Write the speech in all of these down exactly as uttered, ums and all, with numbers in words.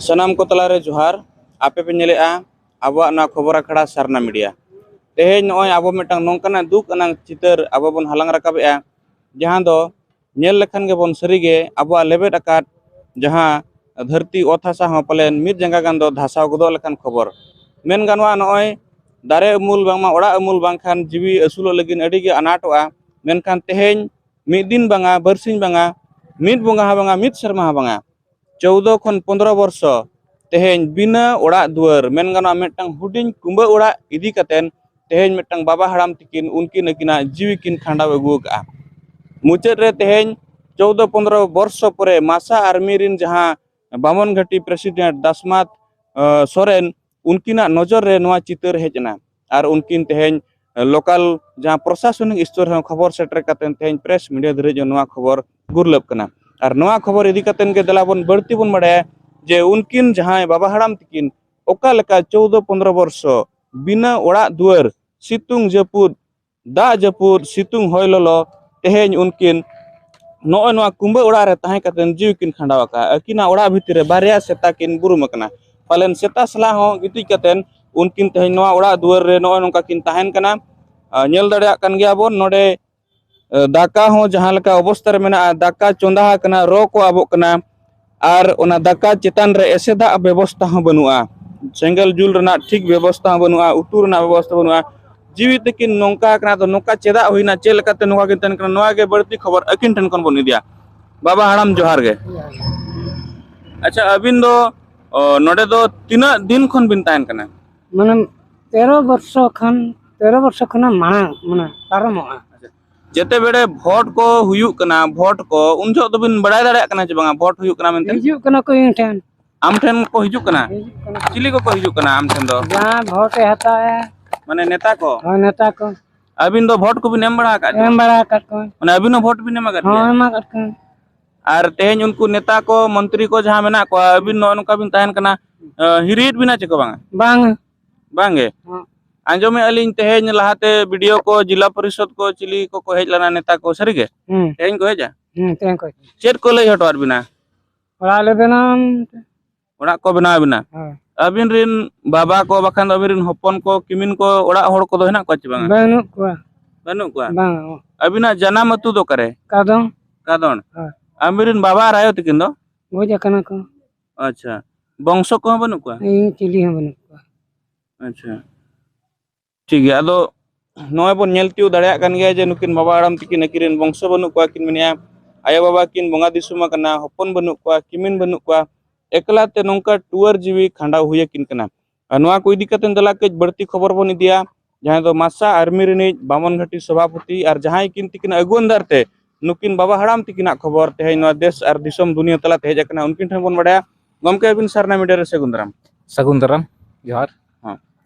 ᱥᱟᱱᱟᱢ ᱠᱚ ᱛᱟᱞᱟᱨᱮ ᱡᱚᱦᱟᱨ᱾ ᱟᱯᱮ ᱯᱮ ᱧᱮᱞᱮᱫᱼᱟ ᱟᱵᱚᱣᱟᱜ ᱱᱚᱣᱟ ᱠᱷᱚᱵᱚᱨ ᱟᱠᱷᱲᱟ ᱥᱟᱨᱱᱟ ᱢᱤᱰᱤᱭᱟ᱾ ᱛᱮᱦᱮᱧ ᱱᱚᱜᱼᱚᱭ ᱟᱵᱚ ᱢᱤᱫᱴᱟᱝ ᱱᱚᱝᱠᱟᱱᱟᱜ ᱫᱩᱠ ᱟᱱᱟᱜ ᱪᱤᱛᱟᱹᱨ ᱟᱵᱚ ᱵᱚᱱ ᱦᱟᱞᱟᱝ ᱨᱟᱠᱟᱵᱮᱜᱼᱟ, ᱡᱟᱦᱟᱸ ᱫᱚ ᱧᱮᱞ ᱞᱮᱠᱷᱟᱱ ᱜᱮᱵᱚᱱ ᱥᱟᱹᱨᱤᱜᱮ ᱟᱵᱚᱣᱟᱜ ᱞᱮᱵᱮᱫ ᱟᱠᱟᱫ ᱡᱟᱦᱟᱸ ᱫᱷᱟᱹᱨᱛᱤ ᱚᱛ ᱦᱟᱥᱟ ᱦᱚᱸ ᱯᱟᱞᱮᱱ ᱢᱤᱫ ᱡᱟᱸᱜᱟ ᱜᱟᱱ ᱫᱚ ᱫᱷᱟᱥᱟᱣ ᱜᱚᱫᱚᱜ ᱞᱮᱠᱟᱱ ᱠᱷᱚᱵᱚᱨ᱾ ᱢᱮᱱ ᱜᱟᱱᱚᱜᱼᱟ, ᱱᱚᱜᱼᱚᱭ ᱫᱟᱨᱮ ᱩᱢᱩᱞ ᱵᱟᱝᱢᱟ ᱚᱲᱟᱜ ᱩᱢᱩᱞ ᱵᱟᱝᱠᱷᱟᱱ ᱡᱤᱣᱤ ᱟᱹᱥᱩᱞᱚᱜ ᱞᱟᱹᱜᱤᱫ ᱟᱹᱰᱤ ᱜᱮ ᱟᱱᱟᱴᱚᱜᱼᱟ᱾ ᱢᱮᱱᱠᱷᱟᱱ ᱛᱮᱦᱮᱧ ᱢᱤᱫ ᱫᱤᱱ ᱵᱟᱝᱟ, ᱵᱟᱨᱥᱤᱧ ᱵᱟᱝᱟ, ᱢᱤᱫ ᱵᱚᱸᱜᱟ ᱦᱚᱸ ᱵᱟᱝᱟ, ᱢᱤᱫ ᱥᱮᱨᱢᱟ ᱦᱚᱸ ᱵᱟᱝᱟ, ᱪᱳᱣᱫᱚ ᱠᱷᱚᱱ ᱯᱚᱱᱫᱽᱨᱚ ᱵᱚᱨᱥᱚ ᱛᱮᱦᱮᱧ ᱵᱤᱱᱟᱹ ᱚᱲᱟᱜ ᱫᱩᱣᱟᱹᱨ, ᱢᱮᱱ ᱜᱟᱱᱚᱜᱼᱟ ᱢᱤᱫᱴᱟᱝ ᱦᱩᱰᱤᱧ ᱠᱩᱸᱵᱟᱹ ᱚᱲᱟᱜ ᱤᱫᱤ ᱠᱟᱛᱮᱱ ᱛᱮᱦᱮᱧ ᱢᱤᱫᱴᱟᱝ ᱵᱟᱵᱟ ᱦᱟᱲᱟᱢ ᱛᱤᱠᱤᱱ ᱩᱱᱠᱤᱱ ᱟᱹᱠᱤᱱᱟᱜ ᱡᱤᱣᱤ ᱠᱤᱱ ᱠᱷᱟᱸᱰᱟᱣ ᱟᱹᱜᱩ ᱟᱠᱟᱫᱼᱟ᱾ ᱢᱩᱪᱟᱹᱫ ᱨᱮ ᱛᱮᱦᱮᱧ ᱪᱳᱣᱫᱚ ᱯᱚᱱᱫᱽᱨᱚ ᱵᱚᱨᱥᱚ ᱯᱚᱨᱮ ᱢᱟᱥᱟ ᱟᱨᱢᱤ ᱨᱤᱱ ᱡᱟᱦᱟᱸ ᱵᱟᱢᱚᱱ ᱜᱷᱟᱹᱴᱤ ᱯᱨᱮᱥᱤᱰᱮᱱᱴ ᱫᱟᱥᱢᱟᱛ, ᱟᱸ, ᱥᱚᱨᱮᱱ, ᱩᱱᱠᱤᱱᱟᱜ ᱱᱚᱡᱚᱨ ᱨᱮ ᱱᱚᱣᱟ ᱪᱤᱛᱟᱹᱨ ᱦᱮᱡ ᱮᱱᱟ ᱟᱨ ᱩᱱᱠᱤᱱ ᱛᱮᱦᱮᱧ ᱞᱳᱠᱟᱞ ᱡᱟᱦᱟᱸ ᱯᱨᱚᱥᱟᱥᱚᱱᱤᱠ ᱥᱛᱚᱨ ᱨᱮᱦᱚᱸ ᱠᱷᱚᱵᱚᱨ ᱥᱮᱴᱮᱨ ᱠᱟᱛᱮ ᱛᱮᱦᱮᱧ ᱯᱨᱮᱥ ᱢᱤᱰᱤᱭᱟ ᱫᱷᱟᱹᱨᱤᱡ ᱱᱚᱣᱟ ᱠᱷᱚᱵᱚᱨ ᱜᱩᱨᱞᱟᱹᱵ ᱠᱟᱱᱟ᱾ ᱟᱨ ᱱᱚᱣᱟ ᱠᱷᱚᱵᱚᱨ ᱤᱫᱤ ᱠᱟᱛᱮ ᱜᱮ ᱫᱮᱞᱟ ᱵᱚᱱ ᱵᱟᱹᱲᱛᱤ ᱵᱚᱱ ᱵᱟᱲᱟᱭᱟ ᱡᱮ ᱩᱱᱠᱤᱱ ᱡᱟᱦᱟᱸᱭ ᱵᱟᱵᱟ ᱦᱟᱲᱟᱢ ᱛᱤᱠᱤᱱ ᱚᱠᱟ ᱞᱮᱠᱟ ᱪᱳᱣᱫᱚ ᱯᱚᱱᱫᱽᱨᱚ ᱵᱚᱨᱥᱚ ᱵᱤᱱᱟᱹ ᱚᱲᱟᱜ ᱫᱩᱣᱟᱹᱨ, ᱥᱤᱛᱩᱝ ᱡᱟᱹᱯᱩᱫ, ᱫᱟᱜ ᱡᱟᱹᱯᱩᱫ, ᱥᱤᱛᱩᱝ ᱦᱚᱭ ᱞᱚᱞᱚ, ᱛᱮᱦᱮᱧ ᱩᱱᱠᱤᱱ ᱱᱚᱜᱼᱚᱭ ᱱᱚᱣᱟ ᱠᱩᱸᱵᱟᱹ ᱚᱲᱟᱜ ᱨᱮ ᱛᱟᱦᱮᱸ ᱠᱟᱛᱮ ᱡᱤᱣᱤ ᱠᱤᱱ ᱠᱷᱟᱸᱰᱟᱣ ᱟᱠᱟᱫᱼᱟ᱾ ᱟᱹᱠᱤᱱᱟᱜ ᱚᱲᱟᱜ ᱵᱷᱤᱛᱤᱨ ᱨᱮ ᱵᱟᱨᱭᱟ ᱥᱮᱛᱟ ᱠᱤᱱ ᱵᱩᱨᱩᱢ ᱟᱠᱟᱱᱟ᱾ ᱯᱟᱞᱮᱱ ᱥᱮᱛᱟ ᱥᱟᱞᱟᱜ ᱦᱚᱸ ᱜᱤᱛᱤᱡ ᱠᱟᱛᱮ ᱩᱱᱠᱤᱱ ᱛᱮᱦᱮᱧ ᱱᱚᱣᱟ ᱚᱲᱟᱜ ᱫᱩᱣᱟᱹᱨ ᱨᱮ ᱱᱚᱜᱼᱚᱭ ᱱᱚᱝᱠᱟ ᱠᱤᱱ ᱛᱟᱦᱮᱱ ᱠᱟᱱᱟ᱾ ᱟᱨ ᱧᱮᱞ ᱫᱟᱲᱮᱭᱟᱜ ᱠᱟᱱ ᱜᱮᱭᱟ ᱵᱚᱱ ᱱᱚᱰᱮ, ᱟᱨ ᱫᱟᱠᱟ ᱦᱚᱸ ᱡᱟᱦᱟᱸ ᱞᱮᱠᱟ ᱚᱵᱚᱥᱛᱟ ᱨᱮ ᱢᱮᱱᱟᱜᱼᱟ, ᱫᱟᱠᱟ ᱪᱚᱸᱫᱟ ᱟᱠᱟᱱᱟ, ᱨᱚ ᱠᱚ ᱟᱵᱚᱜ ᱠᱟᱱᱟ, ᱟᱨ ᱚᱱᱟ ᱫᱟᱠᱟ ᱪᱮᱛᱟᱱ ᱨᱮ ᱮᱥᱮᱫᱟᱜ ᱵᱮᱵᱚᱥᱛᱟ ᱦᱚᱸ ᱵᱟᱹᱱᱩᱜᱼᱟ, ᱥᱮᱸᱜᱮᱞ ᱡᱩᱞ ᱨᱮᱱᱟᱜ ᱴᱷᱤᱠ ᱵᱮᱵᱚᱥᱛᱟ ᱦᱚᱸ ᱵᱟᱹᱱᱩᱜᱼᱟ, ᱩᱛᱩ ᱨᱮᱱᱟᱜ ᱵᱮᱵᱚᱥᱛᱟ ᱵᱟᱹᱱᱩᱜᱼᱟ᱾ ᱡᱤᱣᱤ ᱛᱟᱹᱠᱤᱱ ᱱᱚᱝᱠᱟ ᱟᱠᱟᱱᱟ, ᱟᱫᱚ ᱱᱚᱝᱠᱟ ᱪᱮᱫᱟᱜ ᱦᱩᱭᱱᱟ, ᱪᱮᱫ ᱞᱮᱠᱟᱛᱮ ᱱᱚᱝᱠᱟ ᱠᱤᱱ ᱛᱟᱦᱮᱱ ᱠᱟᱱᱟ, ᱱᱚᱣᱟ ᱜᱮ ᱵᱟᱹᱲᱛᱤ ᱠᱷᱚᱵᱚᱨ ᱟᱹᱠᱤᱱ ᱴᱷᱮᱱ ᱠᱷᱚᱱ ᱵᱚᱱ ᱤᱫᱤᱭᱟ᱾ ᱵᱟᱵᱟ ᱦᱟᱲᱟᱢ ᱡᱚᱦᱟᱨ ᱜᱮ᱾ ᱟᱪᱪᱷᱟ, ᱟᱹᱵᱤᱱ ᱫᱚ, ᱚ, ᱱᱚᱰᱮ ᱫᱚ ᱛᱤᱱᱟᱹᱜ ᱫᱤᱱ ᱠᱷᱚᱱ ᱵᱤᱱ ᱛᱟᱦᱮᱱ ᱠᱟᱱᱟ? ᱢᱟᱱᱮ ᱛᱮᱨᱚ ᱵᱚᱨᱥᱚ ᱠᱷᱚᱱ, ᱛᱮᱨᱚ ᱵᱚᱨᱥᱚ ᱠᱷᱚᱱᱟᱜ ᱢᱟᱲᱟᱝ ᱢᱟᱱᱮ ᱯᱟᱨᱚᱢᱚᱜᱼᱟ᱾ ᱡᱮᱛᱮ ᱵᱮᱲᱮ ᱵᱷᱳᱴ ᱠᱚ ᱦᱩᱭᱩᱜ ᱠᱟᱱᱟ, ᱵᱷᱳᱴ ᱠᱚ ᱩᱱ ᱡᱚᱦᱚᱜ ᱫᱚᱵᱤᱱ ᱵᱟᱲᱟᱭ ᱫᱟᱲᱮᱭᱟᱜ ᱠᱟᱱᱟ ᱡᱮ ᱵᱟᱝᱟ ᱵᱷᱳᱴ ᱦᱩᱭᱩᱜ ᱠᱟᱱᱟ ᱢᱮᱱᱛᱮ? ᱦᱤᱡᱩᱜ ᱠᱟᱱᱟ ᱠᱚ ᱤᱧ ᱴᱷᱮᱱ᱾ ᱟᱢ ᱴᱷᱮᱱ ᱠᱚ ᱦᱤᱡᱩᱜ ᱠᱟᱱᱟ? ᱦᱤᱡᱩᱜ ᱠᱟᱱᱟ ᱠᱚ᱾ ᱪᱤᱞᱤ ᱠᱚᱠᱚ ᱦᱤᱡᱩᱜ ᱠᱟᱱᱟ ᱟᱢ ᱴᱷᱮᱱ ᱫᱚ? ᱡᱟᱦᱟᱸ ᱵᱷᱳᱴ ᱮ ᱦᱟᱛᱟᱣᱟ᱾ ᱢᱟᱱᱮ ᱱᱮᱛᱟ ᱠᱚ? ᱦᱳᱭ, ᱱᱮᱛᱟ ᱠᱚ᱾ ᱟᱹᱵᱤᱱ ᱫᱚ ᱵᱷᱳᱴ ᱠᱚᱵᱤᱱ ᱮᱢ ᱵᱟᱲᱟ ᱟᱠᱟᱫ ᱜᱮᱭᱟ? ᱮᱢ ᱵᱟᱲᱟ ᱟᱠᱟᱫ ᱠᱚᱣᱟ᱾ ᱢᱟᱱᱮ ᱟᱹᱵᱤᱱ ᱦᱚᱸ ᱵᱷᱳᱴ ᱵᱤᱱ ᱮᱢ ᱟᱠᱟᱫ ᱦᱚᱸ, ᱜᱮᱭᱟ? ᱮᱢ ᱟᱠᱟᱫ ᱠᱚᱣᱟ᱾ ᱟᱨ ᱛᱮᱦᱮᱧ ᱩᱱᱠᱩ ᱱᱮᱛᱟ ᱠᱚ, ᱢᱚᱱᱛᱨᱤ ᱠᱚ ᱡᱟᱦᱟᱸ ᱢᱮᱱᱟᱜ ᱠᱚᱣᱟ, ᱟᱹᱵᱤᱱ ᱱᱚᱜᱼᱚ ᱱᱚᱝᱠᱟ ᱵᱤᱱ ᱛᱟᱦᱮᱱ ᱠᱟᱱᱟ, ᱟᱸ, ᱦᱤᱨᱤᱭᱮᱫ ᱵᱤᱱᱟ ᱪᱮ ᱠᱚ ᱵᱟᱝᱟ? ᱵᱟᱝᱟ᱾ ᱵᱟᱝ ᱜᱮ? ᱦᱚᱸ᱾ ᱟᱸᱡᱚᱢᱮᱫᱼᱟ ᱞᱤᱧ ᱛᱮᱦᱮᱧ ᱞᱟᱦᱟᱛᱮ ᱵᱤ ᱰᱤ ᱳ ᱠᱚ, ᱡᱤᱞᱟ ᱯᱚᱨᱤᱥᱚᱫᱽ ᱠᱚ, ᱪᱤᱞᱤ ᱠᱚᱠᱚ ᱦᱮᱡ ᱞᱮᱱᱟ ᱱᱮᱛᱟ ᱠᱚ, ᱥᱟᱹᱨᱤ ᱜᱮ? ᱦᱩᱸ᱾ ᱛᱮᱦᱮᱧ ᱠᱚ ᱦᱮᱡᱼᱟ? ᱦᱩᱸ, ᱛᱮᱦᱮᱧ ᱠᱚ ᱦᱮᱡ᱾ ᱪᱮᱫ ᱠᱚ ᱞᱟᱹᱭ ᱦᱚᱴᱚᱣᱟᱫ ᱵᱤᱱᱟ? ᱚᱲᱟᱜ ᱞᱮ ᱵᱮᱱᱟᱣᱟ ᱢᱮᱱᱛᱮ᱾ ᱚᱲᱟᱜ ᱠᱚ ᱵᱮᱱᱟᱣ ᱟᱵᱤᱱᱟ? ᱦᱳᱭ᱾ ᱟᱹᱵᱤᱱ ᱨᱤᱱ ᱵᱟᱵᱟ ᱠᱚ ᱵᱟᱠᱷᱟᱱ ᱫᱚ ᱟᱹᱵᱤᱱ ᱨᱤᱱ ᱦᱚᱯᱚᱱ ᱠᱚ, ᱠᱤᱢᱤᱱ ᱠᱚ, ᱚᱲᱟᱜ ᱦᱚᱲ ᱠᱚᱫᱚ ᱦᱮᱱᱟᱜ ᱠᱚᱣᱟ ᱪᱮ ᱵᱟᱝᱟ? ᱵᱟᱹᱱᱩᱜ ᱠᱚᱣᱟ᱾ ᱵᱟᱹᱱᱩᱜ ᱠᱚᱣᱟ? ᱵᱟᱝ᱾ ᱟᱹᱵᱤᱱᱟᱜ ᱡᱟᱱᱟᱢ ᱟᱹᱛᱩ ᱫᱚ ᱚᱠᱟᱨᱮ? ᱠᱟᱫᱚᱢ᱾ ᱠᱟᱫᱚᱱ? ᱦᱳᱭ᱾ ᱟᱹᱵᱤᱱ ᱨᱤᱱ ᱵᱟᱵᱟ ᱟᱨ ᱟᱭᱳ ᱛᱟᱹᱠᱤᱱ ᱫᱚ? ᱜᱚᱡ ᱟᱠᱟᱱᱟ ᱠᱚ᱾ ᱟᱪᱪᱷᱟ᱾ ᱵᱚᱝᱥᱚ ᱠᱚᱦᱚᱸ ᱵᱟᱹᱱᱩᱜ ᱠᱚᱣᱟ? ᱤᱧ ᱪᱤᱞᱤ ᱦᱚᱸ ᱵᱟᱹᱱᱩᱜ ᱠᱚᱣᱟ᱾ ᱟᱪᱪᱷᱟ᱾ ᱴᱷᱤᱠ ᱜᱮᱭᱟ, ᱟᱫᱚ ᱱᱚᱜᱼᱚᱭ ᱵᱚᱱ ᱧᱮᱞ ᱛᱤᱭᱳᱜ ᱫᱟᱲᱮᱭᱟᱜ ᱠᱟᱱ ᱜᱮᱭᱟ ᱡᱮ ᱱᱩᱠᱤᱱ ᱵᱟᱵᱟ ᱦᱟᱲᱟᱢ ᱛᱟᱹᱠᱤᱱ ᱟᱹᱠᱤᱱ ᱨᱮᱱ ᱵᱚᱝᱥᱚ ᱵᱟᱹᱱᱩᱜ ᱠᱚᱣᱟ, ᱠᱤᱱ ᱢᱮᱱᱮᱜᱼᱟ ᱟᱭᱳ ᱵᱟᱵᱟ ᱠᱤᱱ ᱵᱚᱸᱜᱟ ᱫᱤᱥᱚᱢ ᱟᱠᱟᱱᱟ, ᱦᱚᱯᱚᱱ ᱵᱟᱹᱱᱩᱜ ᱠᱚᱣᱟ, ᱠᱤᱢᱤᱱ ᱵᱟᱹᱱᱩᱜ ᱠᱚᱣᱟ, ᱮᱠᱞᱟ ᱛᱮ ᱱᱚᱝᱠᱟ ᱴᱩᱣᱟᱹᱨ ᱡᱤᱣᱤ ᱠᱷᱟᱸᱰᱟᱣ ᱦᱩᱭ ᱟᱹᱠᱤᱱ ᱠᱟᱱᱟ᱾ ᱟᱨ ᱱᱚᱣᱟ ᱠᱚ ᱤᱫᱤ ᱠᱟᱛᱮ ᱫᱮᱞᱟ ᱠᱟᱹᱡ ᱵᱟᱹᱲᱛᱤ ᱠᱷᱚᱵᱚᱨ ᱵᱚᱱ ᱤᱫᱤᱭᱟ, ᱡᱟᱦᱟᱸᱭ ᱫᱚ ᱢᱟᱥᱟ ᱟᱨᱢᱤ ᱨᱤᱱᱤᱡ ᱵᱟᱢᱚᱱ ᱜᱷᱟᱴᱤ ᱥᱚᱵᱷᱟᱯᱚᱛᱤ ᱟᱨ ᱡᱟᱦᱟᱸᱭ ᱠᱤᱱ ᱛᱤᱠᱤᱱ ᱟᱹᱜᱩ ᱟᱱᱫᱟᱨ ᱛᱮ ᱱᱩᱠᱤᱱ ᱵᱟᱵᱟ ᱦᱟᱲᱟᱢ ᱛᱤᱠᱤᱱᱟᱜ ᱠᱷᱚᱵᱚᱨ ᱛᱮᱦᱮᱧ ᱱᱚᱣᱟ ᱫᱮᱥ ᱟᱨ ᱫᱤᱥᱚᱢ ᱫᱩᱱᱤᱭᱟᱹ ᱛᱟᱞᱟᱛᱮ ᱦᱮᱡ ᱟᱠᱟᱱᱟ, ᱩᱱᱠᱤᱱ ᱴᱷᱮᱱ ᱵᱚᱱ ᱵᱟᱲᱟᱭᱟ᱾ ᱜᱚᱢᱠᱮ, ᱟᱹᱵᱤᱱ ᱥᱟᱨᱱᱟ ᱢᱤᱰᱤᱭᱟ ᱨᱮ ᱥᱟᱹᱜᱩᱱ ᱫᱟᱨᱟᱢ᱾ ᱥᱟᱹᱜᱩᱱ ᱫᱟᱨᱟᱢ, ᱡᱚᱦᱟᱨ᱾ ᱦᱚᱸ᱾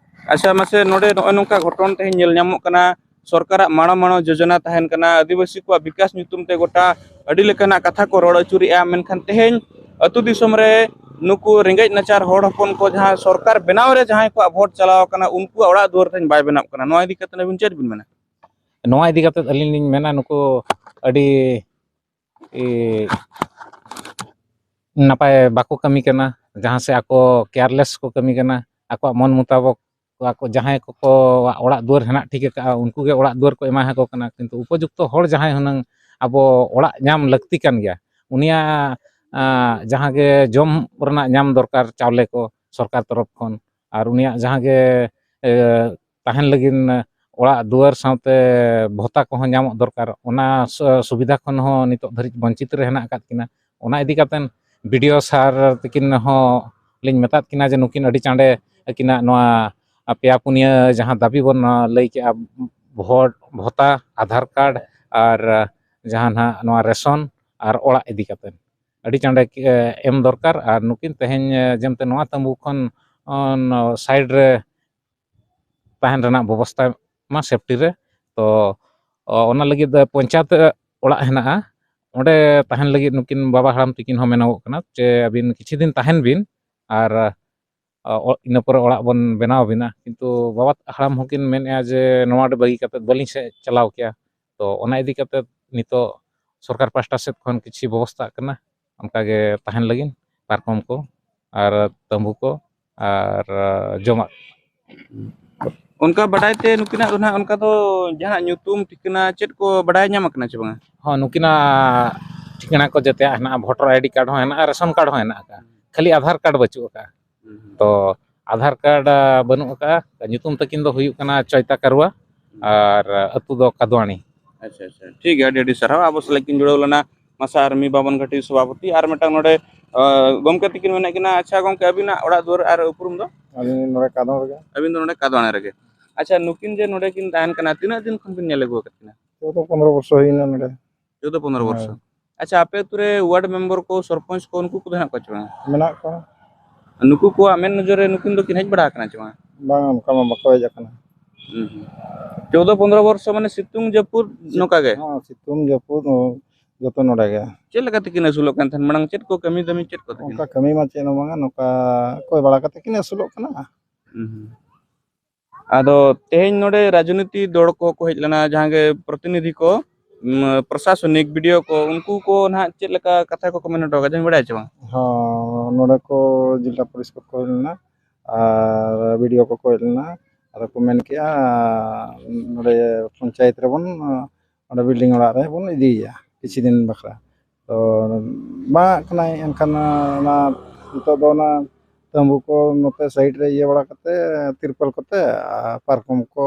ᱟᱪᱪᱷᱟ, ᱢᱟᱥᱮ ᱱᱚᱰᱮ ᱱᱚᱜᱼᱚᱭ ᱱᱚᱝᱠᱟ ᱜᱷᱚᱴᱚᱱ ᱛᱮᱦᱮᱧ ᱧᱮᱞ ᱧᱟᱢᱚᱜ ᱠᱟᱱᱟ, ᱥᱚᱨᱠᱟᱨᱟᱜ ᱢᱟᱲᱟᱝ ᱢᱟᱲᱟᱝ ᱡᱳᱡᱚᱱᱟ ᱛᱟᱦᱮᱱ ᱠᱟᱱᱟ, ᱟᱹᱫᱤᱵᱟᱹᱥᱤ ᱠᱚᱣᱟᱜ ᱵᱤᱠᱟᱥ ᱧᱩᱛᱩᱢ ᱛᱮ ᱜᱚᱴᱟ ᱟᱹᱰᱤ ᱞᱮᱠᱟᱱᱟᱜ ᱠᱟᱛᱷᱟ ᱠᱚ ᱨᱚᱲ ᱟᱹᱪᱩᱨᱮᱜᱼᱟ, ᱢᱮᱱᱠᱷᱟᱱ ᱛᱮᱦᱮᱧ ᱟᱹᱛᱩ ᱫᱤᱥᱚᱢ ᱨᱮ ᱱᱩᱠᱩ ᱨᱮᱸᱜᱮᱡ ᱱᱟᱪᱟᱨ ᱦᱚᱲ ᱦᱚᱯᱚᱱ ᱠᱚ ᱡᱟᱦᱟᱸ ᱥᱚᱨᱠᱟᱨ ᱵᱮᱱᱟᱣ ᱨᱮ ᱡᱟᱦᱟᱸᱭ ᱠᱚᱣᱟᱜ ᱵᱷᱳᱴ ᱪᱟᱞᱟᱣ ᱟᱠᱟᱱᱟ, ᱩᱱᱠᱩᱣᱟᱜ ᱚᱲᱟᱜ ᱫᱩᱣᱟᱹᱨ ᱛᱮᱦᱮᱧ ᱵᱟᱭ ᱵᱮᱱᱟᱜ ᱠᱟᱱᱟ᱾ ᱱᱚᱣᱟ ᱤᱫᱤ ᱠᱟᱛᱮ ᱟᱹᱵᱤᱱ ᱪᱮᱫ ᱵᱤᱱ ᱢᱮᱱᱟ? ᱱᱚᱣᱟ ᱤᱫᱤ ᱠᱟᱛᱮ ᱟᱹᱞᱤᱧ ᱞᱤᱧ ᱢᱮᱱᱟ, ᱱᱩᱠᱩ ᱟᱹᱰᱤ ᱮ, ᱱᱟᱯᱟᱭ ᱵᱟᱠᱚ ᱠᱟᱹᱢᱤ ᱠᱟᱱᱟ, ᱡᱟᱦᱟᱸ ᱥᱮ ᱟᱠᱚ careless ᱠᱚ ᱠᱟᱹᱢᱤ ᱠᱟᱱᱟ, ᱟᱠᱚᱣᱟᱜ ᱢᱚᱱ ᱢᱚᱛᱟᱵᱚᱠ ᱟᱠᱚ ᱡᱟᱦᱟᱸᱭ ᱠᱚᱠᱚ ᱚᱲᱟᱜ ᱫᱩᱣᱟᱹᱨ ᱦᱮᱱᱟᱜ ᱴᱷᱤᱠ ᱟᱠᱟᱫᱼᱟ, ᱩᱱᱠᱩ ᱜᱮ ᱚᱲᱟᱜ ᱫᱩᱣᱟᱹᱨ ᱠᱚ ᱮᱢᱟ ᱟᱠᱚ ᱠᱟᱱᱟ, ᱠᱤᱱᱛᱩ ᱩᱯᱚᱡᱩᱠᱛᱚ ᱦᱚᱲ ᱡᱟᱦᱟᱸᱭ ᱦᱩᱱᱟᱹᱝ ᱟᱵᱚ ᱚᱲᱟᱜ ᱧᱟᱢ ᱞᱟᱹᱠᱛᱤ ᱠᱟᱱ ᱜᱮᱭᱟ, ᱩᱱᱤᱭᱟᱜ, ᱟ, ᱡᱟᱦᱟᱸ ᱜᱮ ᱡᱚᱢ ᱨᱮᱱᱟᱜ ᱧᱟᱢ ᱫᱚᱨᱠᱟᱨ, ᱪᱟᱣᱞᱮ ᱠᱚ ᱥᱚᱨᱠᱟᱨ ᱛᱚᱨᱚᱯ ᱠᱷᱚᱱ, ᱟᱨ ᱩᱱᱤᱭᱟᱜ ᱡᱟᱦᱟᱸ ᱜᱮ, ᱮ, ᱛᱟᱦᱮᱱ ᱞᱟᱹᱜᱤᱫ ᱚᱲᱟᱜ ᱫᱩᱣᱟᱹᱨ ᱥᱟᱶᱛᱮ ᱵᱷᱚᱛᱟ ᱠᱚᱦᱚᱸ ᱧᱟᱢᱚᱜ ᱫᱚᱨᱠᱟᱨ, ᱚᱱᱟ ᱥᱩ-, ᱥᱩᱵᱤᱫᱷᱟ ᱠᱷᱚᱱ ᱦᱚᱸ ᱱᱤᱛᱚᱜ ᱫᱷᱟᱹᱨᱤᱡ ᱵᱚᱧᱪᱤᱛ ᱨᱮ ᱦᱮᱱᱟᱜ ᱟᱠᱟᱫ ᱠᱤᱱᱟ᱾ ᱚᱱᱟ ᱤᱫᱤ ᱠᱟᱛᱮ BDO sir ᱛᱟᱹᱠᱤᱱ ᱦᱚᱸ ᱞᱤᱧ ᱢᱮᱛᱟᱫ ᱠᱤᱱᱟ ᱡᱮ ᱱᱩᱠᱤᱱ ᱟᱹᱰᱤ ᱪᱟᱸᱰᱮ ᱟᱹᱠᱤᱱᱟᱜ ᱱᱚᱣᱟ ᱯᱮᱭᱟ ᱯᱩᱱᱭᱟᱹ ᱡᱟᱦᱟᱸ ᱫᱟᱹᱵᱤ ᱵᱚᱱ ᱞᱟᱹᱭ ᱠᱮᱜᱼᱟ, ᱵᱷᱳᱴ, ᱵᱷᱚᱛᱟ, ᱟᱫᱷᱟᱨ ᱠᱟᱨᱰ ᱟᱨ ᱡᱟᱦᱟᱸ ᱱᱟᱦᱟᱜ ᱱᱚᱣᱟ ᱨᱮᱥᱚᱱ ᱟᱨ ᱚᱲᱟᱜ ᱤᱫᱤ ᱠᱟᱛᱮ ᱟᱹᱰᱤ ᱪᱟᱸᱰᱮ ᱮᱢ ᱫᱚᱨᱠᱟᱨ᱾ ᱟᱨ ᱱᱩᱠᱤᱱ ᱛᱮᱦᱮᱧ ᱡᱮᱢᱛᱮ ᱱᱚᱣᱟ ᱛᱟᱹᱢᱵᱩ ᱠᱷᱚᱱ, ᱚᱱ, side ᱨᱮ ᱛᱟᱦᱮᱱ ᱨᱮᱱᱟᱜ ᱵᱮᱵᱚᱥᱛᱷᱟ ᱢᱟ safety ᱨᱮ᱾ ᱛᱚ, ᱚ, ᱚᱱᱟ ᱞᱟᱹᱜᱤᱫ ᱯᱚᱧᱪᱟᱭᱮᱛ ᱚᱲᱟᱜ ᱦᱮᱱᱟᱜᱼᱟ, ᱚᱸᱰᱮ ᱛᱟᱦᱮᱱ ᱞᱟᱹᱜᱤᱫ ᱱᱩᱠᱤᱱ ᱵᱟᱵᱟ ᱦᱟᱲᱟᱢ ᱛᱟᱹᱠᱤᱱ ᱦᱚᱸ ᱢᱮᱱᱚᱜᱚᱜ ᱠᱟᱱᱟ ᱡᱮ ᱟᱹᱵᱤᱱ ᱠᱤᱪᱷᱩ ᱫᱤᱱ ᱛᱟᱦᱮᱱ ᱵᱤᱱ, ᱟᱨ, ᱚ, ᱤᱱᱟᱹ ᱯᱚᱨᱮ ᱚᱲᱟᱜ ᱵᱚᱱ ᱵᱮᱱᱟᱣ ᱟᱹᱵᱤᱱᱟ᱾ ᱠᱤᱱᱛᱩ ᱵᱟᱵᱟ ᱦᱟᱲᱟᱢ ᱦᱚᱸᱠᱤᱱ ᱢᱮᱱᱮᱫᱼᱟ ᱡᱮ ᱱᱚᱣᱟ ᱵᱟᱹᱜᱤ ᱠᱟᱛᱮᱫ ᱵᱟᱹᱞᱤᱧ ᱥᱮ-, ᱪᱟᱞᱟᱣ ᱠᱮᱭᱟ᱾ ᱛᱚ, ᱚᱱᱟ ᱤᱫᱤ ᱠᱟᱛᱮᱫ ᱱᱤᱛᱚᱜ ᱥᱚᱨᱠᱟᱨ ᱯᱟᱥᱴᱟ ᱥᱮᱫ ᱠᱷᱚᱱ ᱠᱤᱪᱷᱩ ᱵᱮᱵᱚᱥᱛᱷᱟᱜ ᱠᱟᱱᱟ, ᱚᱱᱠᱟᱜᱮ ᱛᱟᱦᱮᱱ ᱞᱟᱹᱜᱤᱫ ᱯᱟᱨᱠᱚᱢ ᱠᱚ᱾ ᱟᱨ ᱛᱟᱹᱢᱵᱩ ᱠᱚ ᱟᱨ ᱡᱚᱢᱟᱜ᱾ ᱚᱱᱠᱟ ᱵᱟᱰᱟᱭ ᱛᱮ ᱱᱩᱠᱤᱱᱟᱜ ᱫᱚ ᱱᱟᱦᱟᱜ ᱚᱱᱠᱟ ᱫᱚ ᱡᱟᱦᱟᱱᱟᱜ ᱧᱩᱛᱩᱢ, ᱴᱷᱤᱠᱟᱹᱱᱟ ᱪᱮᱫ ᱠᱚ ᱵᱟᱰᱟᱭ ᱧᱟᱢ ᱟᱠᱟᱱᱟ ᱪᱮ ᱵᱟᱝᱟ? ᱦᱚᱸ, ᱱᱩᱠᱤᱱᱟᱜ ᱴᱷᱤᱠᱟᱹᱱᱟ ᱠᱚ ᱡᱮᱛᱮᱭᱟᱜ ᱦᱮᱱᱟᱜᱼᱟ, ᱵᱷᱳᱴᱟᱨ ᱟᱭᱰᱤ ᱠᱟᱨᱰ ᱦᱚᱸ ᱦᱮᱱᱟᱜᱼᱟ, ᱨᱮᱥᱚᱱ ᱠᱟᱨᱰ ᱦᱚᱸ ᱦᱮᱱᱟᱜ ᱟᱠᱟᱫᱼᱟ, ᱠᱷᱟᱹᱞᱤ ᱟᱫᱷᱟᱨ ᱠᱟᱨᱰ ᱵᱟᱹᱪᱩᱜ ᱟᱠᱟᱫᱼᱟ᱾ ᱦᱩᱸ᱾ ᱛᱚ ᱟᱫᱷᱟᱨ ᱠᱟᱨᱰ, ᱟ, ᱵᱟᱹᱱᱩᱜ ᱟᱠᱟᱫᱼᱟ᱾ ᱧᱩᱛᱩᱢ ᱛᱟᱹᱠᱤᱱ ᱫᱚ ᱦᱩᱭᱩᱜ ᱠᱟᱱᱟ ᱪᱚᱭᱛᱟ ᱠᱟᱨᱩᱣᱟ ᱟᱨ ᱟᱹᱛᱩ ᱫᱚ ᱠᱟᱫᱣᱟᱱᱤ᱾ ᱟᱪᱪᱷᱟ, ᱟᱪᱪᱷᱟ, ᱴᱷᱤᱠ ᱜᱮᱭᱟ, ᱟᱹᱰᱤ ᱟᱹᱰᱤ ᱥᱟᱨᱦᱟᱣ᱾ ᱟᱵᱚ ᱥᱟᱞᱟᱜ ᱠᱤᱱ ᱡᱩᱲᱟᱹᱣ ᱞᱮᱱᱟ ᱢᱟᱥᱟ ᱟᱨᱢᱤ ᱵᱟᱵᱚᱱ ᱜᱷᱟᱴᱤ ᱥᱚᱵᱷᱟᱯᱚᱛᱤ, ᱟᱨ ᱢᱤᱫᱴᱟᱝ ᱱᱚᱰᱮ, ᱟ, ᱜᱚᱢᱠᱮ ᱛᱟᱹᱠᱤᱱ ᱢᱮᱱᱟᱜ ᱠᱤᱱᱟ᱾ ᱟᱪᱪᱷᱟ ᱜᱚᱢᱠᱮ, ᱟᱹᱵᱤᱱᱟᱜ ᱚᱲᱟᱜ ᱫᱩᱣᱟᱹᱨ ᱟᱨ ᱩᱯᱨᱩᱢ ᱫᱚ? ᱟᱹᱞᱤᱧ ᱱᱚᱰᱮ ᱠᱟᱫᱚᱢ ᱨᱮᱜᱮ᱾ ᱟᱹᱵᱤᱱ ᱫᱚ ᱱᱚᱰᱮ ᱠᱟᱫᱣᱟᱱ ᱨᱮᱜᱮ᱾ ᱟᱪᱪᱷᱟ, ᱱᱩᱠᱤᱱ ᱡᱮ ᱱᱚᱰᱮ ᱠᱤᱱ ᱛᱟᱦᱮᱱ ᱠᱟᱱᱟ, ᱛᱤᱱᱟᱹᱜ ᱫᱤᱱ ᱠᱷᱚᱱ ᱵᱤᱱ ᱧᱮᱞ ᱟᱹᱜᱩ ᱟᱠᱟᱫ ᱠᱤᱱᱟ? ᱪᱳᱫᱫᱳ ᱯᱚᱱᱨᱚ ᱵᱚᱨᱥᱚ ᱦᱩᱭᱱᱟ ᱱᱚᱰᱮ᱾ ᱪᱳᱫᱫᱳ ᱯᱚᱱᱨᱚ ᱦᱳᱭ᱾ ᱵᱚᱨᱥᱚ᱾ ᱟᱪᱪᱷᱟ, ᱟᱯᱮ ᱟᱹᱛᱩ ᱨᱮ ᱣᱟᱨᱰ ᱢᱮᱢᱵᱚᱨ ᱠᱚ, ᱥᱚᱨᱯᱚᱧᱪ ᱠᱚ, ᱩᱱᱠᱩ ᱠᱚᱫᱚ ᱦᱮᱱᱟᱜ ᱠᱚᱣᱟ ᱪᱮ ᱵᱟᱝ? ᱢᱮᱱᱟᱜ ᱠᱚᱣᱟ᱾ ᱱᱩᱠᱩ ᱠᱚᱣᱟᱜ ᱢᱮᱫ ᱱᱚᱡᱚᱨ ᱨᱮ ᱱᱩᱠᱤᱱ ᱫᱚᱠᱤᱱ ᱦᱮᱡ ᱵᱟᱲᱟ ᱟᱠᱟᱱᱟ ᱪᱮ ᱵᱟᱝ? ᱵᱟᱝ, ᱚᱱᱠᱟ ᱢᱟ ᱵᱟᱠᱚ ᱦᱮᱡ ᱟᱠᱟᱱᱟ᱾ ᱦᱩᱸ, ᱦᱩᱸ᱾ ᱪᱳᱫᱫᱳ ᱯᱚᱱᱨᱚ ᱵᱚᱨᱥᱚ ᱢᱟᱱᱮ ᱥᱤᱛᱩᱝ ᱡᱟᱹᱯᱩᱫ ᱥᱤ-, ᱱᱚᱝᱠᱟ ᱜᱮ? ᱦᱚᱸ, ᱥᱤᱛᱩᱝ ᱡᱟᱹᱯᱩᱫ, ᱦᱚᱸ, ᱡᱚᱛᱚ ᱱᱚᱰᱮ ᱜᱮ᱾ ᱪᱮᱫ ᱞᱮᱠᱟ ᱛᱮᱠᱤᱱ ᱟᱹᱥᱩᱞᱚᱜ ᱠᱟᱱ ᱛᱟᱦᱮᱸᱱ? ᱢᱟᱲᱟᱝ ᱪᱮᱫ ᱠᱚ ᱠᱟᱹᱢᱤ ᱫᱟᱹᱢᱤ ᱪᱮᱫ ᱠᱚ ᱛᱟᱹᱠᱤᱱ? ᱚᱱᱠᱟ ᱠᱟᱹᱢᱤ ᱢᱟ ᱪᱮᱫ ᱦᱚᱸ ᱵᱟᱝᱟ, ᱱᱚᱝᱠᱟ ᱠᱚᱭ ᱵᱟᱲᱟ ᱠᱟᱛᱮ ᱠᱤᱱ ᱟᱹᱥᱩᱞᱚᱜ ᱠᱟᱱᱟ᱾ ᱦᱩᱸ, ᱦᱩᱸ᱾ ᱟᱫᱚ ᱛᱮᱦᱮᱧ ᱱᱚᱰᱮ ᱨᱟᱡᱽᱱᱤᱛᱤ ᱫᱚᱲ ᱠᱚᱦᱚᱸ ᱠᱚ ᱦᱮᱡ ᱞᱮᱱᱟ, ᱡᱟᱦᱟᱸ ᱜᱮ ᱯᱨᱚᱛᱤᱱᱤᱫᱷᱤ ᱠᱚ, ᱩᱢ, ᱯᱨᱚᱥᱟᱥᱚᱱᱤᱠ, ᱵᱤ ᱰᱤ ᱳ ᱠᱚ, ᱩᱱᱠᱩ ᱠᱚ ᱱᱟᱦᱟᱜ ᱪᱮᱫ ᱞᱮᱠᱟ ᱠᱟᱛᱷᱟ ᱠᱚᱠᱚ ᱢᱮᱱ ᱦᱚᱴᱚ ᱠᱟᱫᱟ, ᱡᱟᱦᱟᱸᱭ ᱵᱟᱲᱟᱭᱟ ᱪᱮ ᱵᱟᱝ? ᱦᱚᱸ, ᱱᱚᱰᱮ ᱠᱚ ᱡᱮᱞᱟ ᱯᱚᱨᱤᱥᱚᱫᱽ ᱠᱚ ᱦᱮᱡ ᱞᱮᱱᱟ ᱟᱨ ᱵᱤ ᱰᱤ ᱳ ᱠᱚᱠᱚ ᱦᱮᱡ ᱞᱮᱱᱟ᱾ ᱟᱫᱚ ᱠᱚ ᱢᱮᱱ ᱠᱮᱜᱼᱟ, ᱱᱚᱰᱮ ᱯᱚᱧᱪᱟᱭᱮᱛ ᱨᱮᱵᱚᱱ, ᱚᱸᱰᱮ ᱵᱤᱞᱰᱤᱝ ᱚᱲᱟᱜ ᱨᱮ ᱵᱚᱱ ᱤᱫᱤᱭᱮᱭᱟ ᱠᱤᱪᱷᱩ ᱫᱤᱱ ᱵᱟᱠᱷᱨᱟ᱾ ᱛᱚ ᱵᱟᱝᱟᱜ ᱠᱟᱱᱟᱭ, ᱮᱱᱠᱷᱟᱱ ᱚᱱᱟ ᱱᱤᱛᱚᱜ ᱫᱚ ᱚᱱᱟ ᱛᱟᱹᱢᱵᱩ ᱠᱚ ᱱᱚᱛᱮ ᱥᱟᱭᱤᱰ ᱨᱮ ᱤᱭᱟᱹ ᱵᱟᱲᱟ ᱠᱟᱛᱮ, ᱛᱤᱨᱯᱚᱞ ᱠᱚᱛᱮ ᱟᱨ ᱯᱟᱨᱠᱚᱢ ᱠᱚ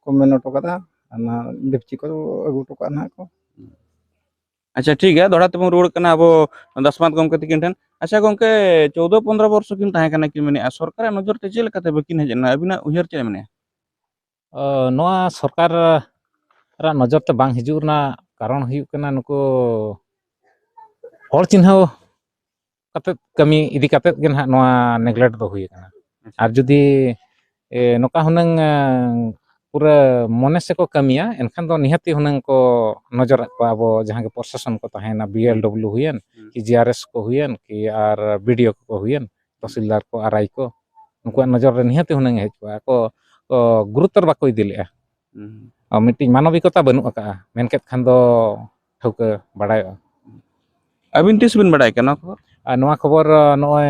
ᱠᱚ ᱢᱮᱱ ᱦᱚᱴᱚ ᱠᱟᱫᱟ, ᱟᱨ ᱚᱱᱟ ᱰᱮᱠᱪᱤ ᱠᱚ ᱟᱹᱜᱩ ᱦᱚᱴᱚ ᱠᱟᱜᱼᱟ ᱱᱟᱦᱟᱜ ᱠᱚ᱾ ᱟᱪᱪᱷᱟ, ᱴᱷᱤᱠ ᱜᱮᱭᱟ, ᱫᱚᱦᱲᱟ ᱛᱮᱵᱚᱱ ᱨᱩᱣᱟᱹᱲ ᱠᱟᱱᱟ ᱟᱵᱚ ᱫᱟᱥᱢᱟᱛ ᱜᱚᱢᱠᱮ ᱛᱟᱹᱠᱤᱱ ᱴᱷᱮᱱ᱾ ᱟᱪᱪᱷᱟ ᱜᱚᱢᱠᱮ, ᱪᱳᱫᱽᱫᱳ ᱯᱚᱱᱨᱚ ᱵᱚᱨᱥᱚ ᱠᱤᱱ ᱛᱟᱦᱮᱸ ᱠᱟᱱᱟ, ᱠᱤᱱ ᱢᱮᱱᱮᱫᱼᱟ, ᱥᱚᱨᱠᱟᱨᱟᱜ ᱱᱚᱡᱚᱨ ᱛᱮ ᱪᱮᱫ ᱞᱮᱠᱟᱛᱮ ᱵᱟᱹᱠᱤᱱ ᱦᱮᱡ ᱮᱱᱟ? ᱟᱹᱵᱤᱱᱟᱜ ᱩᱭᱦᱟᱹᱨ ᱪᱮᱫ ᱮ ᱢᱮᱱᱮᱫᱼᱟ? ᱚ, ᱱᱚᱣᱟ ᱥᱚᱨᱠᱟᱨ ᱨᱟᱜ ᱱᱚᱡᱚᱨ ᱛᱮ ᱵᱟᱝ ᱦᱤᱡᱩᱜ ᱨᱮᱱᱟᱜ ᱠᱟᱨᱚᱱ ᱦᱩᱭᱩᱜ ᱠᱟᱱᱟ, ᱱᱩᱠᱩ ᱦᱚᱲ ᱪᱤᱱᱦᱟᱹᱣ ᱠᱟᱛᱮᱫ, ᱠᱟᱹᱢᱤ ᱤᱫᱤ ᱠᱟᱛᱮᱫ ᱜᱮ ᱱᱟᱦᱟᱜ ᱱᱚᱣᱟ neglect ᱫᱚ ᱦᱩᱭ ᱟᱠᱟᱱᱟ᱾ ᱟᱪᱪᱷᱟ᱾ ᱟᱨ ᱡᱩᱫᱤ, ᱮ, ᱱᱚᱝᱠᱟ ᱦᱩᱱᱟᱹᱝ, ᱮ, ᱯᱩᱨᱟᱹ ᱢᱚᱱᱮ ᱥᱮ ᱠᱚ ᱠᱟᱹᱢᱤᱭᱟ, ᱮᱱᱠᱷᱟᱱ ᱫᱚ ᱱᱤᱦᱟᱹᱛᱤ ᱦᱩᱱᱟᱹᱝ ᱠᱚ ᱱᱚᱡᱚᱨᱟᱜ ᱠᱚᱣᱟ ᱟᱵᱚ ᱡᱟᱦᱟᱸ ᱜᱮ ᱯᱨᱚᱥᱟᱥᱚᱱ ᱠᱚ ᱛᱟᱦᱮᱱᱟ, ᱵᱤ ᱮᱞ ᱰᱚᱵᱽᱞᱤᱭᱩ ᱦᱩᱭᱮᱱ, ᱦᱩᱸ᱾ ᱠᱤ ᱡᱤ ᱟᱨ ᱮᱥ ᱠᱚ ᱦᱩᱭᱮᱱ, ᱠᱤ ᱟᱨ ᱵᱤ ᱰᱤ ᱳ ᱠᱚ ᱦᱩᱭᱮᱱ, ᱛᱚᱦᱥᱤᱞᱫᱟᱨ ᱠᱚ, ᱟᱨ ᱟᱭ ᱠᱚ, ᱱᱩᱠᱩᱣᱟᱜ ᱱᱚᱡᱚᱨ ᱨᱮ ᱱᱤᱦᱟᱹᱛᱤ ᱦᱩᱱᱟᱹᱝ ᱦᱮᱡ ᱠᱚᱜᱼᱟ᱾ ᱟᱠᱚ ᱠᱚ ᱜᱩᱨᱩᱛᱚᱨ ᱵᱟᱠᱚ ᱤᱫᱤ ᱞᱮᱫᱼᱟ᱾ ᱦᱩᱸ᱾ ᱟᱨ ᱢᱤᱫᱴᱤᱡ ᱢᱟᱱᱚᱵᱤᱠᱚᱛᱟ ᱵᱟᱹᱱᱩᱜ ᱟᱠᱟᱫᱼᱟ, ᱢᱮᱱ ᱠᱮᱫ ᱠᱷᱟᱱ ᱫᱚ ᱴᱷᱟᱹᱣᱠᱟᱹ ᱵᱟᱲᱟᱭᱚᱜᱼᱟ᱾ ᱟᱹᱵᱤᱱ ᱛᱤᱥ ᱵᱤᱱ ᱵᱟᱲᱟᱭ ᱠᱟᱱᱟ ᱱᱚᱣᱟ ᱠᱷᱚᱵᱚᱨ? ᱟᱨ ᱱᱚᱣᱟ ᱠᱷᱚᱵᱚᱨ ᱱᱚᱜᱼᱚᱭ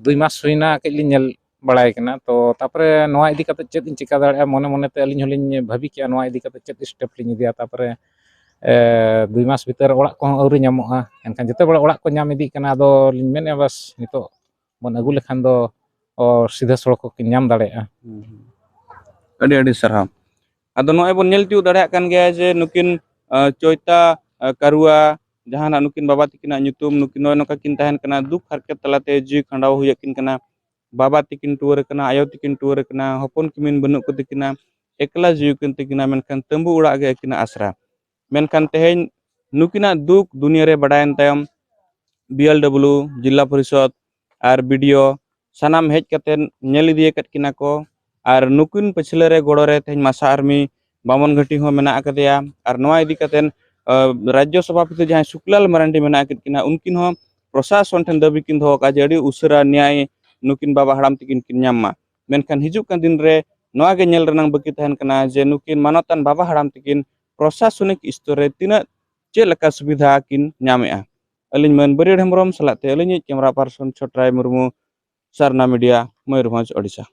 ᱫᱩᱭ ᱢᱟᱥ ᱦᱩᱭᱱᱟ, ᱠᱟᱹᱡ ᱞᱤᱧ ᱧᱮᱞ ᱵᱟᱲᱟᱭ ᱠᱟᱱᱟ᱾ ᱛᱚ ᱛᱟᱯᱚᱨᱮ ᱱᱚᱣᱟ ᱤᱫᱤ ᱠᱟᱛᱮ ᱪᱮᱫ ᱤᱧ ᱪᱤᱠᱟ ᱫᱟᱲᱮᱭᱟᱜᱼᱟ, ᱢᱚᱱᱮ ᱢᱚᱱᱮᱛᱮ ᱟᱹᱞᱤᱧ ᱦᱚᱸᱞᱤᱧ ᱵᱷᱟᱹᱵᱤ ᱠᱮᱜᱼᱟ ᱱᱚᱣᱟ ᱤᱫᱤ ᱠᱟᱛᱮ ᱪᱮᱫ ᱥᱴᱮᱯ ᱞᱤᱧ ᱤᱫᱤᱭᱟ᱾ ᱛᱟᱯᱚᱨᱮ ᱮ, ᱫᱩᱭ ᱢᱟᱥ ᱵᱷᱤᱛᱟᱹᱨ ᱚᱲᱟᱜ ᱠᱚᱦᱚᱸ ᱟᱹᱣᱨᱤ ᱧᱟᱢᱚᱜᱼᱟ᱾ ᱮᱱᱠᱷᱟᱱ ᱡᱮᱛᱮ ᱵᱮᱲᱟ ᱚᱲᱟᱜ ᱠᱚ ᱧᱟᱢ ᱤᱫᱤᱜ ᱠᱟᱱᱟ, ᱟᱫᱚ ᱞᱤᱧ ᱢᱮᱱᱮᱫᱼᱟ ᱵᱟᱥ ᱱᱤᱛᱚᱜ ᱵᱚᱱ ᱟᱹᱜᱩ ᱞᱮᱠᱷᱟᱱ ᱫᱚ ᱚ, ᱥᱤᱫᱷᱟᱹ ᱥᱚᱲᱚᱠ ᱠᱚ ᱧᱟᱢ ᱫᱟᱲᱮᱭᱟᱜᱼᱟ᱾ ᱟᱹᱰᱤ ᱟᱹᱰᱤ ᱥᱟᱨᱦᱟᱣ᱾ ᱟᱫᱚ ᱱᱚᱜᱼᱚᱭ ᱵᱚᱱ ᱧᱮᱞ ᱛᱤᱭᱳᱜ ᱫᱟᱲᱮᱭᱟᱜ ᱠᱟᱱ ᱜᱮᱭᱟ ᱡᱮ ᱱᱩᱠᱤᱱ ᱟᱸ, ᱪᱚᱭᱛᱟ ᱟᱸ, ᱠᱟᱨᱩᱣᱟ, ᱡᱟᱦᱟᱱᱟᱜ ᱱᱩᱠᱤᱱ ᱵᱟᱵᱟ ᱛᱟᱹᱠᱤᱱᱟᱜ ᱧᱩᱛᱩᱢ, ᱱᱩᱠᱤᱱ ᱱᱚᱜᱼᱚᱭ ᱱᱚᱝᱠᱟ ᱠᱤᱱ ᱛᱟᱦᱮᱱ ᱠᱟᱱᱟ, ᱫᱩᱠ ᱦᱟᱨᱠᱮᱛ ᱛᱟᱞᱟᱛᱮ ᱡᱤᱣᱤ ᱠᱷᱟᱸᱰᱟᱣ ᱦᱩᱭ ᱟᱹᱠᱤᱱ ᱠᱟᱱᱟ᱾ ᱵᱟᱵᱟ ᱛᱟᱹᱠᱤᱱ ᱴᱩᱣᱟᱹᱨ ᱟᱠᱟᱱᱟ, ᱟᱭᱳ ᱛᱟᱹᱠᱤᱱ ᱴᱩᱣᱟᱹᱨ ᱟᱠᱟᱱᱟ, ᱦᱚᱯᱚᱱ ᱠᱤᱢᱤᱱ ᱵᱟᱹᱱᱩᱜ ᱠᱚ ᱛᱟᱹᱠᱤᱱᱟ, ᱮᱠᱞᱟ ᱡᱤᱣᱤ ᱠᱤᱱ ᱛᱟᱹᱠᱤᱱᱟ, ᱢᱮᱱᱠᱷᱟᱱ ᱛᱟᱹᱢᱵᱩ ᱚᱲᱟᱜ ᱜᱮ ᱟᱹᱠᱤᱱᱟᱜ ᱟᱥᱨᱟ᱾ ᱢᱮᱱᱠᱷᱟᱱ ᱛᱮᱦᱮᱧ ᱱᱩᱠᱤᱱᱟᱜ ᱫᱩᱠ ᱫᱩᱱᱤᱭᱟᱹ ᱨᱮ ᱵᱟᱰᱟᱭᱮᱱ ᱛᱟᱭᱚᱢ ᱵᱤ ᱮᱞ ᱰᱟᱵᱞᱤᱭᱩ, ᱡᱤᱞᱟ ᱯᱚᱨᱤᱥᱚᱫᱽ ᱟᱨ ᱵᱤ ᱰᱤ ᱳ ᱥᱟᱱᱟᱢ ᱦᱮᱡ ᱠᱟᱛᱮ ᱧᱮᱞ ᱤᱫᱤ ᱟᱠᱟᱫ ᱠᱤᱱᱟ ᱠᱚ᱾ ᱟᱨ ᱱᱩᱠᱤᱱ ᱯᱟᱹᱪᱷᱞᱟᱹ ᱨᱮ ᱜᱚᱲᱚ ᱨᱮ ᱛᱮᱦᱮᱧ ᱢᱟᱥᱟ ᱟᱨᱢᱤ ᱵᱟᱢᱚᱱ ᱜᱷᱟᱹᱴᱤ ᱦᱚᱸ ᱢᱮᱱᱟᱜ ᱟᱠᱟᱫᱮᱭᱟ᱾ ᱟᱨ ᱱᱚᱣᱟ ᱤᱫᱤ ᱠᱟᱛᱮ ᱨᱟᱡᱽᱡᱚ ᱥᱚᱵᱷᱟᱯᱚᱛᱤ ᱡᱟᱦᱟᱸᱭ ᱥᱩᱠᱞᱟᱞ ᱢᱟᱨᱟᱱᱰᱤ ᱢᱮᱱᱟᱜ ᱟᱠᱟᱫ ᱠᱤᱱᱟ, ᱩᱱᱠᱤᱱ ᱦᱚᱸ ᱯᱨᱚᱥᱟᱥᱚᱱ ᱴᱷᱮᱱ ᱫᱟᱹᱵᱤ ᱠᱤᱱ ᱫᱚᱦᱚ ᱠᱟᱜᱼᱟ ᱡᱮ ᱟᱹᱰᱤ ᱩᱥᱟᱹᱨᱟ ᱱᱮᱭᱟᱭ ᱱᱩᱠᱤᱱ ᱵᱟᱵᱟ ᱦᱟᱲᱟᱢ ᱛᱟᱹᱠᱤᱱ ᱠᱤᱱ ᱧᱟᱢ ᱢᱟ᱾ ᱢᱮᱱᱠᱷᱟᱱ ᱦᱤᱡᱩᱜ ᱠᱟᱱ ᱫᱤᱱ ᱨᱮ ᱱᱚᱣᱟ ᱜᱮ ᱧᱮᱞ ᱨᱮᱱᱟᱜ ᱵᱟᱹᱠᱤ ᱛᱟᱦᱮᱱ ᱠᱟᱱᱟ ᱡᱮ ᱱᱩᱠᱤᱱ ᱢᱟᱱᱚᱛᱟᱱ ᱵᱟᱵᱟ ᱦᱟᱲᱟᱢ ᱛᱟᱹᱠᱤᱱ ᱯᱨᱚᱥᱟᱥᱚᱱᱤᱠ ᱥᱛᱚᱨ ᱨᱮ ᱛᱤᱱᱟᱹᱜ ᱪᱮᱫ ᱞᱮᱠᱟ ᱥᱩᱵᱤᱫᱷᱟ ᱠᱤᱱ ᱧᱟᱢᱮᱜᱼᱟ᱾ ᱟᱹᱞᱤᱧ ᱢᱟᱹᱱ ᱵᱟᱹᱨᱭᱟᱹᱲ ᱦᱮᱢᱵᱨᱚᱢ ᱥᱟᱞᱟᱜ ᱛᱮ ᱟᱹᱞᱤᱧᱤᱡ ᱠᱮᱢᱨᱟ ᱯᱟᱨᱥᱚᱱ ᱪᱷᱚᱴᱨᱟᱭ ᱢᱩᱨᱢᱩ, ᱥᱟᱨᱱᱟ ᱢᱤᱰᱤᱭᱟ, ᱢᱚᱭᱩᱨᱵᱷᱚᱸᱡᱽ, ᱳᱰᱤᱥᱟ᱾